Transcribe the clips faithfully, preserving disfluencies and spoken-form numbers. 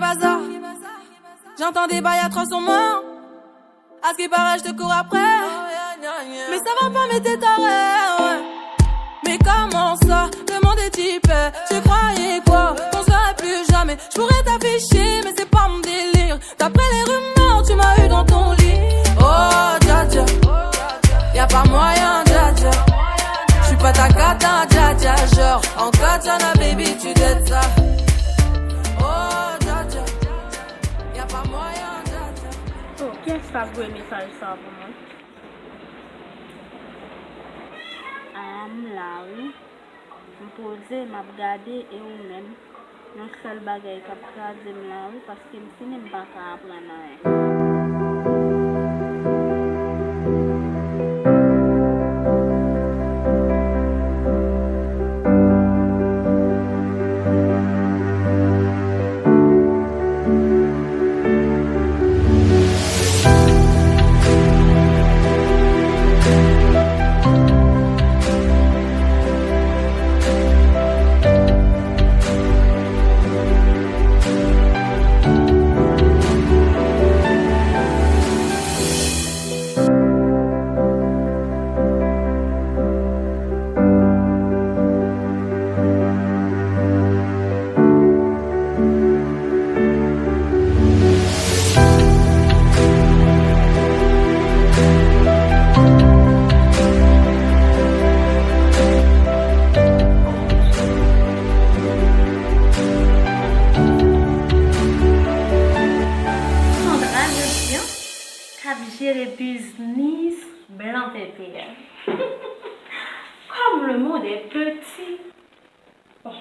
Bazar. J'entends des bails à trois cents morts. À ce qui paraît, je te cours après. Mais ça va pas, mais t'es taré, ouais. Mais comment ça, le monde est hyper. Tu croyais quoi, qu'on se verrait plus jamais. Je pourrais t'afficher, mais c'est pas mon délire. D'après les rumeurs, tu m'as eu dans ton lit. Oh, dja dja. Y a pas moyen, dja dja. Je suis pas ta cata, dja dja. Genre, en katana, baby, tu dettes ça. Oh, dja dja. Y a pas moyen, dja dja. Oh, kiyès k ap voye mesaj sa pou mwen? Ah, m la, wi. M poze, m ap gade, e ou menm? Yon sèl bagay k ap kraze m la, wi, paske m fini, m pa ka aprann anyen. Sandra, jodi a, k ap jere biznis blan pèpè a. Comme le monde est petit. Bon,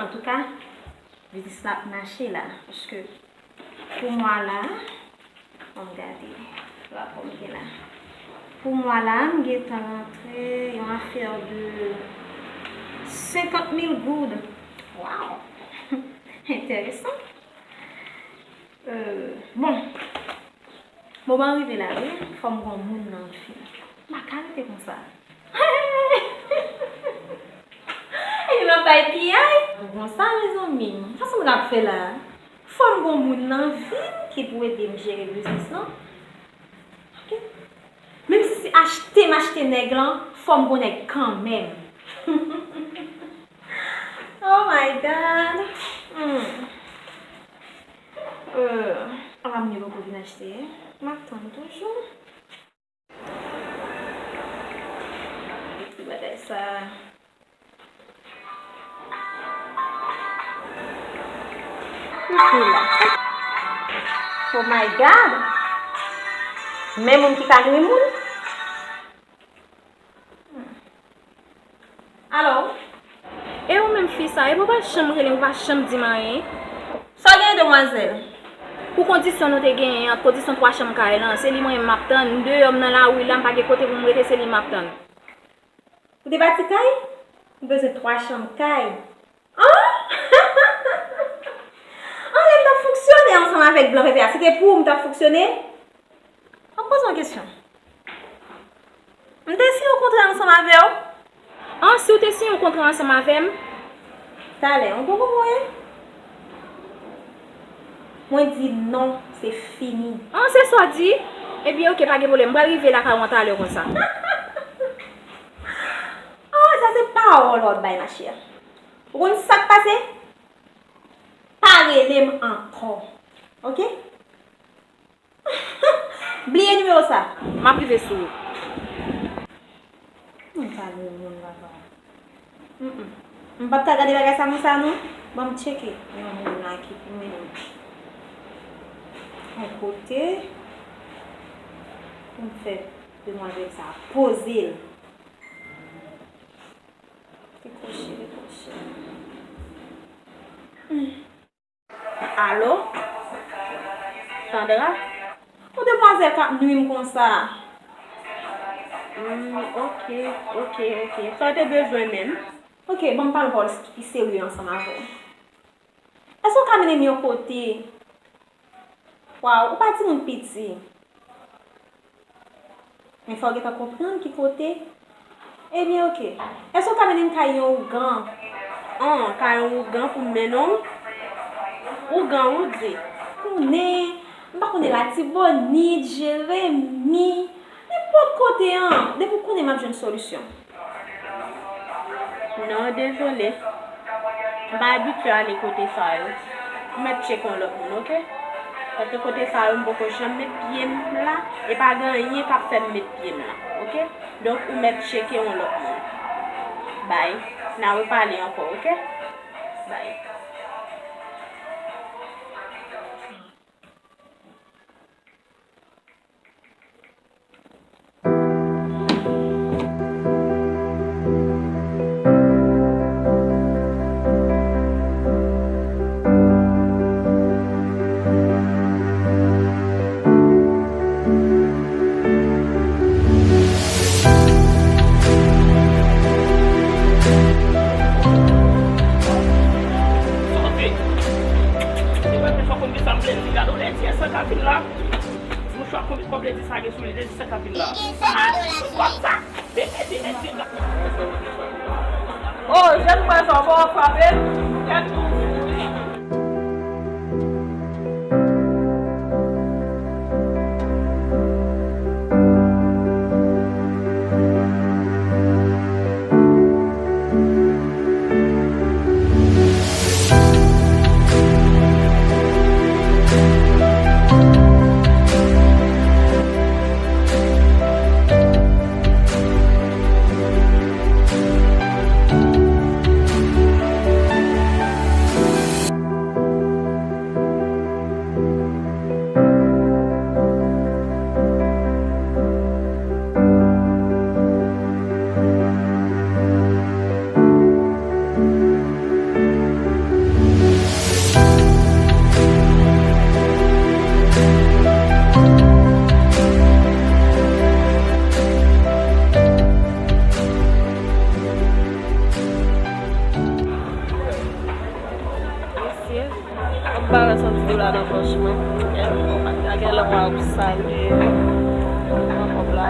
antouka, biznis la ap mache la, paske pou mwa la, ann gade rapò m gen la. Pou mwa la, m gentan rantre yon afè de senkant mil goud. Waw! Enteresan. Euh, bon, moman rive la, wi. Fò m gon moun nan vi m. M pa ka rete konsa. E nan bay piyay. Bon, sa, mezanmi. Sa Sandra ap fè la? Fò m gon moun nan vi m ki pou ede m jere biznis lan. Ok? Menm si se achte m achte nèg lan, fò m gon nèg kanmenm. Oh my God. Hmm. Euh, apa moun yo poko vin achte? M ap tann toujou. Epi bagay sa. Ki la? Oh my God! Men moun ki ka nwi moun. Alo? E ou menm fi sa, epi ou pa janm rele m, ou pa janm di m anyen. Sa w genyen, demwazèl? Pou kondisyon nou te genyen an, kondisyon twa chanm kay lan, se li mwen menm m ap tann, m deyò, m nan lari la, m pa gen kote pou m rete, se li m ap tann. Ou te bati kay? Ou bezwen twa chanm kay? An? An, lè m t ap fonksyone ansanm avèk blan pèpè a, se te pou ou m t ap fonksyone? An, poze yon kesyon. M te siyen yon kontra ansanm avè w? An, si w te siyen yon kontra ansanm avè m? Talè, ou konprann mwen? Mwen di non, se fini. An, se sa w di? Ebyen, oke, pa gen pwoblèm. M pral rive lakay ou an talè konsa. An, sa se pawòl w ap bay, machè. Ou konn sa k pase? Pa rele m ankò. Oke? Bliye nimewo sa. M ap rive sou ou. Mwen pa lwen moun, papa. Mm, mm. M p ap ka gade bagay sa konsa, non. Ban m tcheke yon moun la ki pou mennen m yon kote pou m fè demwazèl sa poze l. Dekwoche, dekwoche. Hmm. Alo? Sandra? Yon demwazèl k ap nwi m konsa. Hmm, ok, ok, ok. Sa w te bezwen menm? Ok, ban m pale yon pawòl ki serye ansanm avè w. Èske w ka mennen m yon kote? Waw, ou pa timoun piti. Men fò w gentan konprann ki kote. Ebyen, oke. Èske w ka mennen m kay yon ougan? An, kay yon ougan pou m mennen w? Ougan, ou di, konnen, m pa konnen Latibonit, Jeremi, nenpòt kote an, depi w konnen m ap jwenn solisyon. Non, dezole. M pa abitye ale kote sa yo. Ou mèt tcheke yon lòt moun, oke? Paske kote sa yo, m poko janm met pye m la, e pa gen anyen k ap fè m met pye m la, oke? Donk, ou mèt tcheke yon lòt moun. Bay. N a repale ankò, oke? Bay. Santi. Ti mouchwa, konbyen kòb ledi sa gen sou li? Ledi sa k ap vin la. Ah, kòb sa. Oh, jèn frè sa, w pa wè frape? Kèt ou. Mesye, m pa wè san dis dola nan pòch mwen. Gade lè mwen ap salye. Mwen kòb la.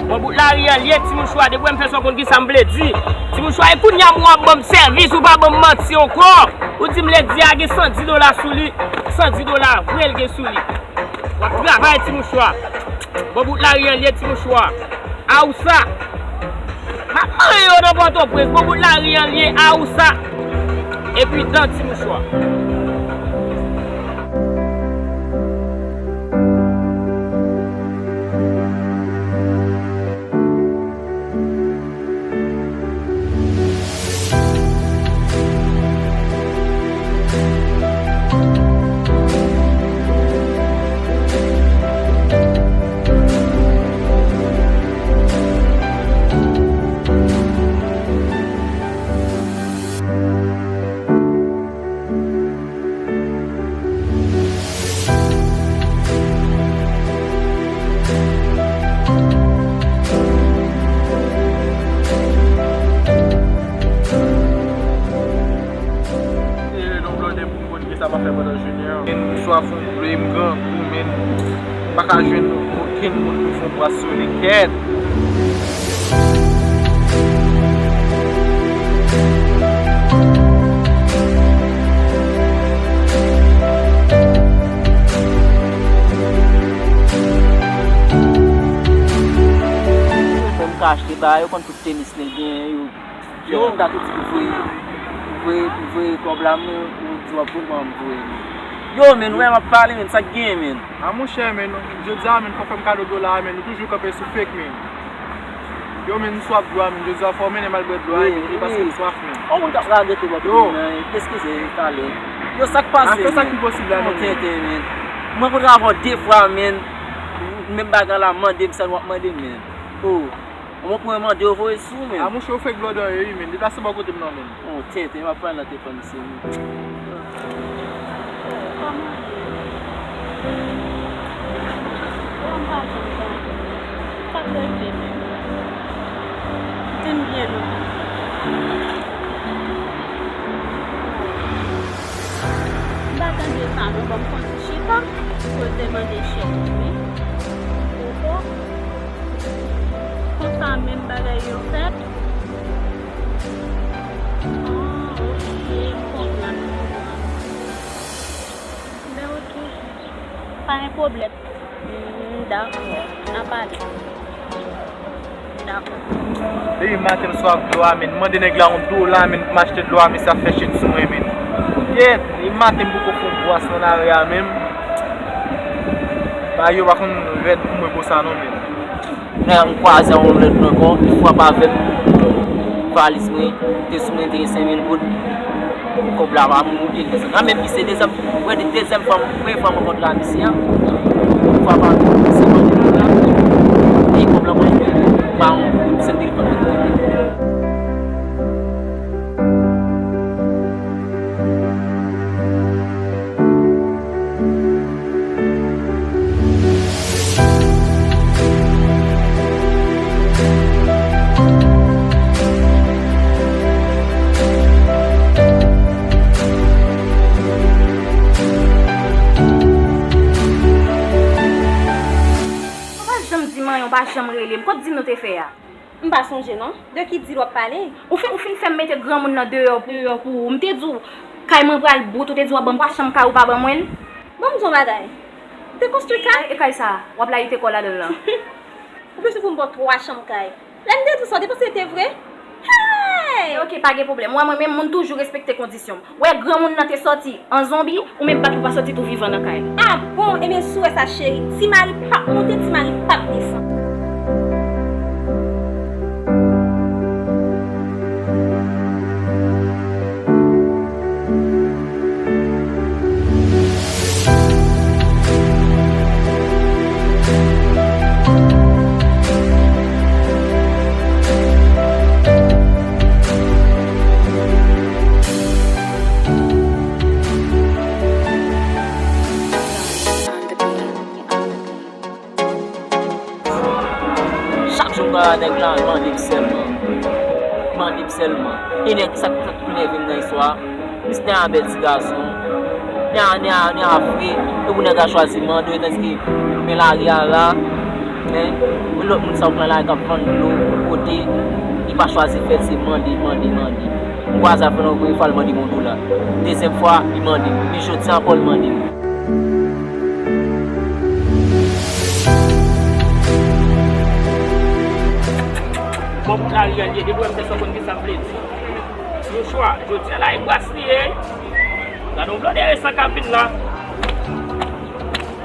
Bò bout lari an l ye, ti mouchwa, depi w wè m fè sa w konn kisa m vle di. Ti mouchwa, e kounye a m w ap ban m sèvis, ou pa ban m manti ankò. Ou di m ledi a gen san dis dola sou li, san dis dola vre l gen sou li. W ap travay, ti mouchwa. Bò bout lari an l ye, ti mouchwa. Awousa. M ap manyen yo nan Pòtoprens, bò bout lari an l ye, Awousa. Epi dan, ti mouchwa. Rele non blòdè pou m konn kisa m ap fè pandan jounen an. Men m swaf yon dlo, m grangou, men m pa ka jwenn okenn moun pou fè yon bras sou li, kèt. Fè m ka achte bagay, yo konn tout tenis nèg genyen yo. Yo, m ta tou di pou voye, pou voye, pou voye kòb la, men ou di w ap voye, m voye, men. Yo, men, ou wè m ap pale, men, sa k genyen, men? A monchè, men, jodi a, men, fò fè m kado dola a, men, ou toujou kanpe sou fake, men. Yo, men, m swaf dlo a, men, jodi a, fò w mennen m al bwè dlo a, men, paske m swaf, men. Yon moun k ap radote bò kote m nan, eskize, talè. Yo, sa k pase, men? Afè sa ki posib la, men. Tenten, men. Mwen rankontre avè w de fwa, men. Menm bagay la, mande m sa w ap mande m, men. Oh. Mwen pran mande yo voye sou ou, men. A monchè, ou fake blòdè yo, wi, men. Deplase bò kote m nan, men. Oh, tenten, m ap pale nan telefòn, mesye, men. Kòman ye? Kòman pa di m sa? Sa k regle, men? M pa tande sa non, ban m konn chita, pou l te mande chèf li. Oho. Konsa menm bagay yo fèt. Ah, ok, m konprann, m konprann. Ben, ok. Pa gen pwoblèm. Hmm, dakò. N a pale. Dakò. Depi maten m swav dlo a, men. M mande nèg la yon dola, men, pou m achte dlo a, men sa fè chit sou mwen, men. Yèt, depi maten m poko fon bwas nan lari a, menm. Bagay yo pa konn rèd pou mwen konsa, non, men. Lè m kwaze yon lòt ankò, li frape avè m. Valiz mwen te sou mwen, te gen senk mil goud. Kòb la pa moun oubyen li desann. Nan menm ki se dezyèm, wè, dezyèm fwa, premye fwa mwen kontre a misye a. Fwa pa misye kontre la. E kòb la mwen pa yon goud, se telefòn mwen. Ou pa janm di m anyen, ou pa janm rele m. Kot di m nou te fè a? M pa sonje non. De ki dil w ap pale? Ou fin, ou fin fè m mete granmoun nan deyò pou, deyò pou ou. M te di w, kay mwen pral bout, ou te di w ap ban m twa chanm kay, ou pa ban mwen l. Ban m di w yon bagay. M te konstwi kay. E kay sa a, w ap layite kò w ladan l lan. Ou bezwen pou m ba w twa chanm kay. Lè m te di w sa, w te panse l te vre? Hey! Ok, pa gen pwoblèm. Ou wè mwen menm, moun toujou respekte kondisyon m. Ou wè granmoun nan te sòti an zonbi, ou menm bat ou pa sòti tou vivan nan kay la. Ah bon? Ebyen, si w wè sa, cheri, ti mari p ap monte, ti mari p ap desann. Chak jou m pral a nèg la, l mande m sèlman. L mande m sèlman. E nèg sa k, sa k pi nève m nan istwa a, misye te yon bèl ti gason. Nè a, nè a, nè a fre. E pou nèg la chwazi mande w, tandiske men lari a la, men, lòt moun sa w pran la k ap vann dlo, pote, li pa chwazi fè l, se mande, mande, mande. M kwaze avè l yon premye fwa, l mande m yon dola. Dezyèm fwa, li mande m. Men jodi a ankò, l mande m. Bon, pou lari a l ye, depi w wè m fè sa, w konn kisa m vle di. Ti Mouchwa, jodi a la, e bras li ye. Gade yon blòdè resan k ap vin la.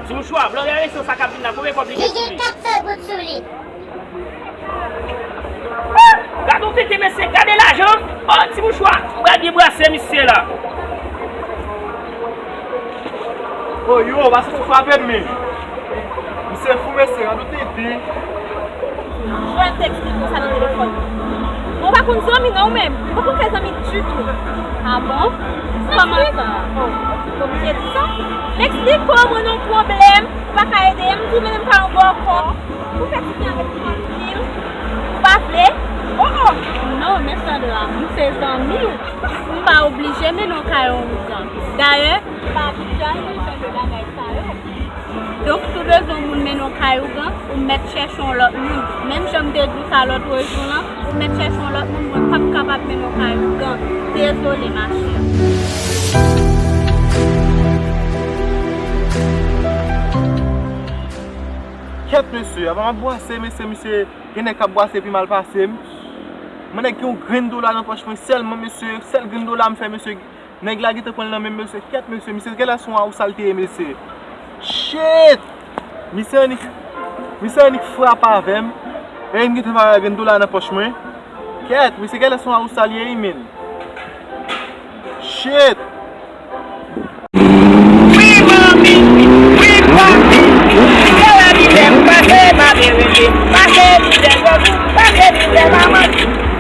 Ti Mouchwa, blòdè resan sa k ap vin la, konbyen kòb li gen sou li? Li gen kat san goud sou li. Gade yon tete mesye, gade lajan. Oh, Ti Mouchwa, m pral byen brase misye la. Oh, yo, pase w frape m, men. Misye fou, mesye, gade yon tete. Jwèl te eksplike w sa nan telefòn. Bon, ou pa konn zanmi non ou menm. Ou pa konn fè zanmi ditou. Ah bon? Kòman sa? Oh, ou oblije di sa? M eksplike w mwen nan yon pwoblèm, ou pa ka ede m, m di w mennen m kay yon bòkò. Ou fè ti fi an ret trankil. Ou pa vle? Oh, oh! Non, men Sandra, m se zanmi w. M pa oblije mennen w kay yon ougan. Dayè, m pa abitye al nan jan de bagay sa yo. Donk, si w bezwen yon moun mennen w kay ougan, ou mèt chèche yon lòt moun. Menm jan m te di w sa lòt jou lan, ou mèt chèche yon lòt moun, mwen p ap kapab mennen w kay ougan. Dezole, ma chère. Kèt, mesye, apa m ap bwase, mesye, misye, gen nèg k ap bwase pi mal pase m. Mwen nèg gen yon grenn dola nan pòch mwen sèlman, mesye, sèl grenn dola m fè, mesye, nèg la gentan pran l nan men m, mesye. Kèt, mesye. Misye genlè se yon awousa l te ye, mesye. Shit! Misye annik, misye annik frape avè m. E m gentan pa wè grenn dola nan pòch mwen. Kèt, misye genlè se yon awousa l ye, wi, men. Shit! Wi, manmi, wi, papi, kite wè mizè, pase mare rete, pase mizè, pase mizè, manman.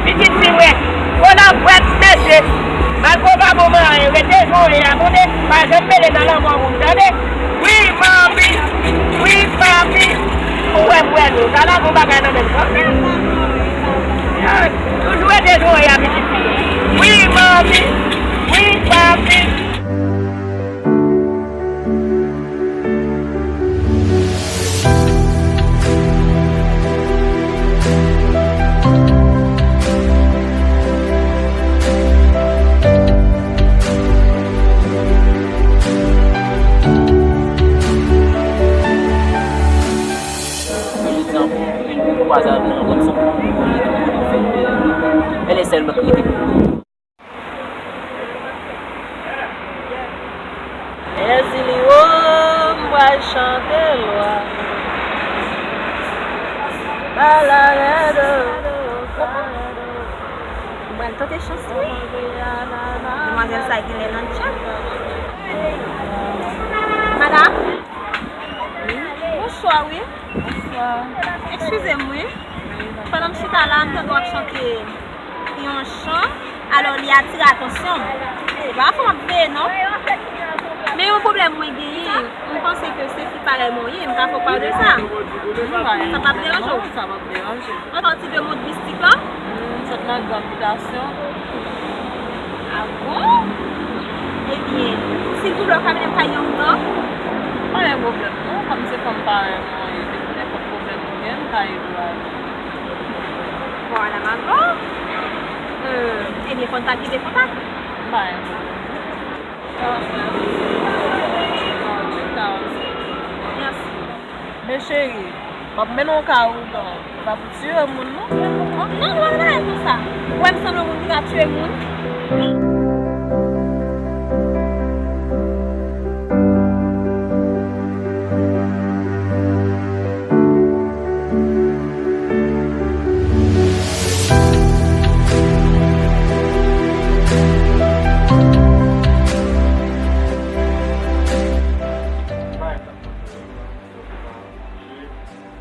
Pitit fi mwen, gwo lòk bwèt, mesye. Malgre w pa bon manyen, rete jan w ye a, tande? Pa janm mele nan lanmò moun, tande? Wi, manmi. Wi, papi. Ou wè, m wè nou. Sa la, gon bagay nan men m. Toujou Te jwe a pitit fi. Wi, manmi. Wi, papi. Mwen jodi an pou vin pou kwaze avè l ankò, m santi m pou li tou, pou li fè l. E lè sèl mwen k rete pou li. Èzili wo, m pral chante lwa. Balarèdo, balarèdo. M pral tante chans mwen. Demwazèl sa genlè nan tchat. Madam? Bonswa, wi. Bonswa. Eskize m, wi. Pandan m chita la, m tande w ap chante yon chan. Alò, li atire atansyon m. Se pa fò m ap veye, non. Men yon pwoblèm mwen genyen. M panse ke se fi parèy mwen ye, m ka fè w pa de sa. Sa p ap deranje w? Non, sa p ap deranje. An pati de mond mistik la? M sot nan gran bitasyon. A bon? Ebyen, si l vle w ka mennen m kay yon non? Pa gen pwoblèm non, kòm se fanm parèy mwen ye, nenpòt pwoblèm ou gen, m ka ede w avè l. Bon, ala mago. Euh, ebyen, kontak li de kontak. M pa gen pwoblèm. Mèsi. Men cheri, m ap mennen w kay ou non. E pa pou tiye moun non. Non, nou pa nan bagay konsa. Ou wè m sanble moun ki ka tiye moun?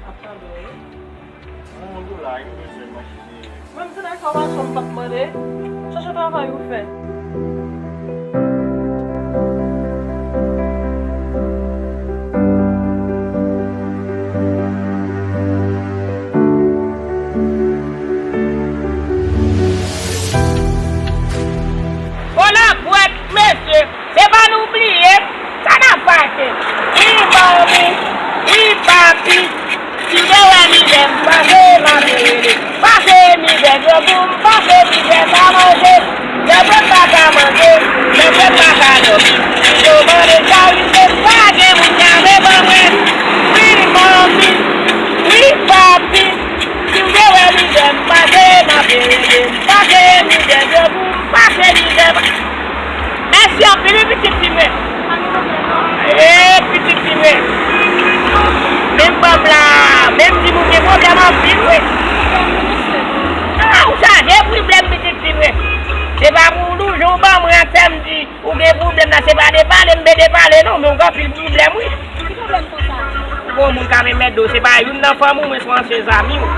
Ap tande w wi. Mwen menm se nan enfòmasyon m t ap mande. Chache travay ou fè. Bon, la pwèt, mesye. Se pa nou bliye m, sa n ap fache. Wi, manmi, wi, papi, si w te wè mizè m pase, m ap rele. Pase mizè grangou, m pase mizè pa manje. Lè m pa ka manje, lè m pa ka dòmi. Yo mande sa rive, pa gen moun k ap ban mwen. Wi, manmi, wi, papi, si w te wè mizè m pase, m ap rele. M pase mizè grangou, m pase mizè pa Mèsi anpil wi pitit fi mwen. Ee, pitit fi mwen. Menm banm la, menm di m ou gen pwoblèm anpil wi. A, ou chaje pwoblèm pitit fi mwen. Se pa pou louje w ban mwen an tèm di ou gen pwoblèm la, se pa depale m vle depale non, men ou gen anpil pwoblèm wi. Ki pwoblèm konsa? Bon, moun ka remède w, se pa youn nan fanmi w, men se yon ansyen zanmi w.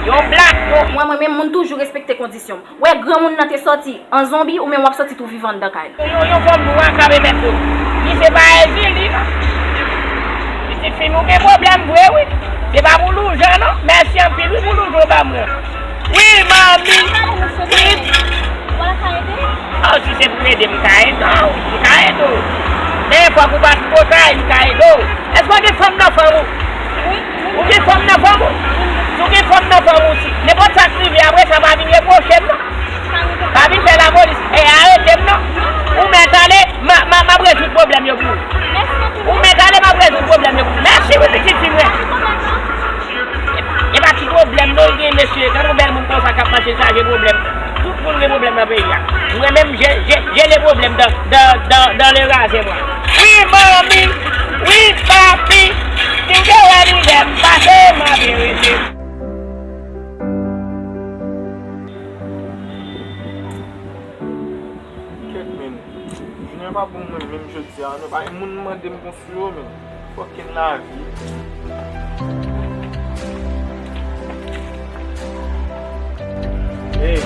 Yon blak, yon Mwen, mwen menm, moun toujou respekte kondisyon m. Wè granmoun nan te sòti an zonbi, ou menm w ap sòti tou vivan anndan kay la. Yon, yon fanm nwa k ap remèt ou. Li se pa Èzili non. Pitit fi m, ou gen pwoblèm vre wi. Se pa pou loujan non. Mèsi anpil wi pou loujan w ban mwen. Wi, manmi. Wi. Ou pa ka ede? Oh, si se pou ede, m ka ede w. M ka ede w. Men fòk ou pa twò tray, m ka ede w. Èske w gen fanm nan fanm ou? Ou gen fanm nan fanm ou? Si w gen fanm nan fanm ou, si nenpòt sa k rive apre sa, pa vin repwoche m non. Pa vin fè lapolis e arete m non. Ou mèt ale, m a, m a, m ap rezoud pwoblèm yo pou ou. Ou mèt ale, m ap rezoud pwoblèm yo pou ou. Mèsi wi pitit fi mwen. E pa ti pwoblèm non l gen mesye. Gade yon bèl moun konsa k ap mache chaje pwoblèm. Tout moun gen pwoblèm nan peyi a. Mwen menm, je, je, je le problème dans, dans, dans, dans le razè mwa. Wi, manmi, wi, papi, si w te wè mizè m pase, m ap rele. Kèt men, jounen pa bon mwen menm jodi a non, pa gen moun mande m konsa. Yo, men. Fucking lavi. Hey,